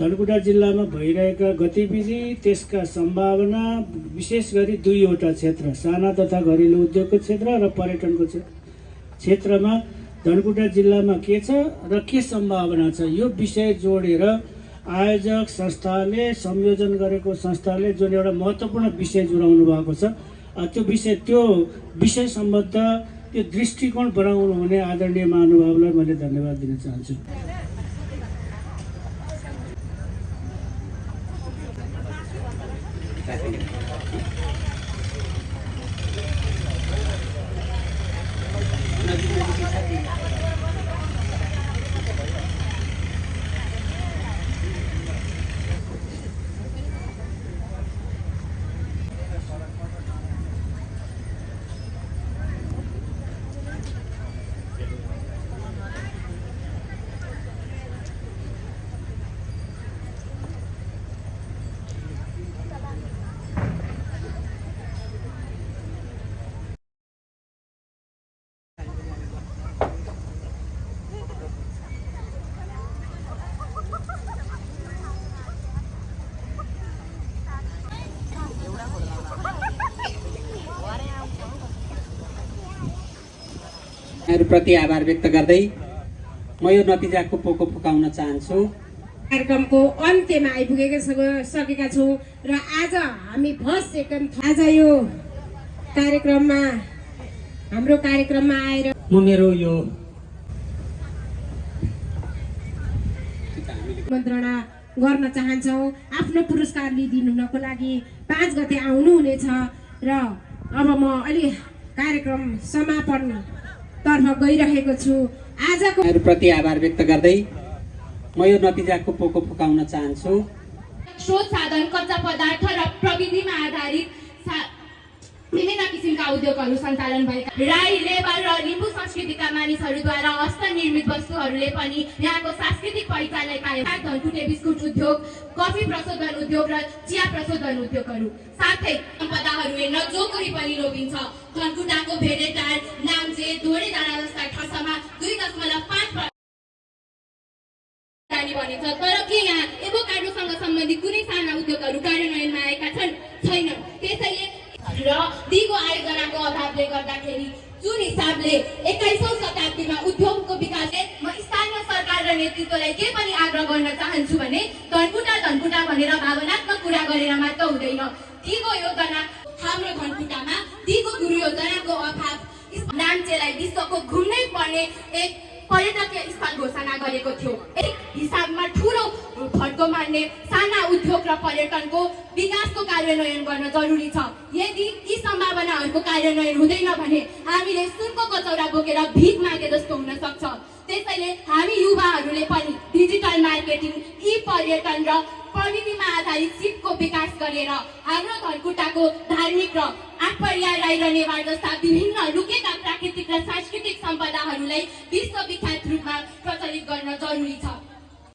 धनकुटा जिल्लामा भइरहेका गतिविधि त्यसका सम्भावना विशेष गरी दुईवटा क्षेत्र साना तथा घरेलु उद्योगको क्षेत्र र पर्यटनको क्षेत्रमा धनकुटा जिल्लामा के छ र के सम्भावना छ यो विषय जोडेर आयोजक संस्थाले संयोजन गरेको संस्थाले जुन एउटा महत्त्वपूर्ण विषय जुडाउनु भएको छ त्यो विषय सम्बद्ध त्यो दृष्टिकोण बनाउनु हुने आदरणीय महानुभावलाई मैले धन्यवाद दिन चाहन्छु। प्रति आभार व्यक्त गर्दै म यो नतिजाको पोको फुकाउन चाहन्छु। कार्यक्रमको अन्त्यमा आइपुगेका छौँ र आज हामी फर्स्ट सेकेन्ड आज यो हाम्रो कार्यक्रममा आएर म मेरो यो मन्त्रणा गर्न चाहन्छौँ। आफ्नो पुरस्कार लिदिनुको लागि 5 गते आउनुहुनेछ र अब म अलि कार्यक्रम समापन तर्फ गइरहेको छु। आजको प्रति आभार व्यक्त गर्दै म यो नतिजाको पोको फुकाउन चाहन्छु। स्रोत साधन कच्चा पदार्थ र प्रविधिमा आधारित विभिन्न किसिमका उद्योगहरू सञ्चालन भएका राई लेबर र लिम्बू संस्कृतिका मानिसहरूद्वारा हस्तनिर्मित वस्तुहरूले पनि यहाँको सांस्कृतिक पहिचानलाई कायम धनकुटे बिस्कुट उद्योग, कफी प्रशोधन उद्योग र चिया प्रशोधन उद्योगहरू साथै सम्पदाहरू हेर्न जो कोही पनि लोभिन्छ। धनकुटाको भेडेटार, नाम्चे, दोडेडाँडा जस्ता ठाउँमा 2.5 भनिन्छ। तर के यहाँ एभोकाडोसँग सम्बन्धित कुनै साना उद्योगहरू कार्यान्वयनमा आएका छैनन्। त्यसैले र दिगो आयोजनाको अभावले गर्दाखेरि जुन हिसाबले 21औं शताब्दीमा उद्योगको विकासले म स्थानीय सरकार र नेतृत्वलाई के पनि आग्रह गर्न चाहन्छु भने धनकुटा भनेर भावनात्मक कुरा गरेर मात्र हुँदैन। दिगो योजना हाम्रो धनकुटामा दिगो गुरु योजनाको अभाव नाम्चेलाई विश्वको घुम्नै पर्ने एक पर्यटकीय स्थल घोषणा गरेको थियो। एक हिसाबमा ठुलो फड्को मार्ने साना उद्योग र पर्यटनको विकासको कार्यान्वयन गर्न जरुरी छ। यदि यी सम्भावनाहरूको कार्यान्वयन हुँदैन भने हामीले सुनको कचौरा बोकेर भिख मागे जस्तो हुन सक्छ। त्यसैले हामी युवाहरूले पनि डिजिटल मार्केटिङ, ई पर्यटन र प्रविधिमा आधारित सिपको विकास गरेर हाम्रो धनकुटाको धार्मिक र आठपरिया राई र नेवार जस्ता विभिन्न लुकेका प्राकृतिक र सांस्कृतिक सम्पदाहरूलाई विश्वविख्यात रूपमा प्रचलित गर्न जरुरी छ।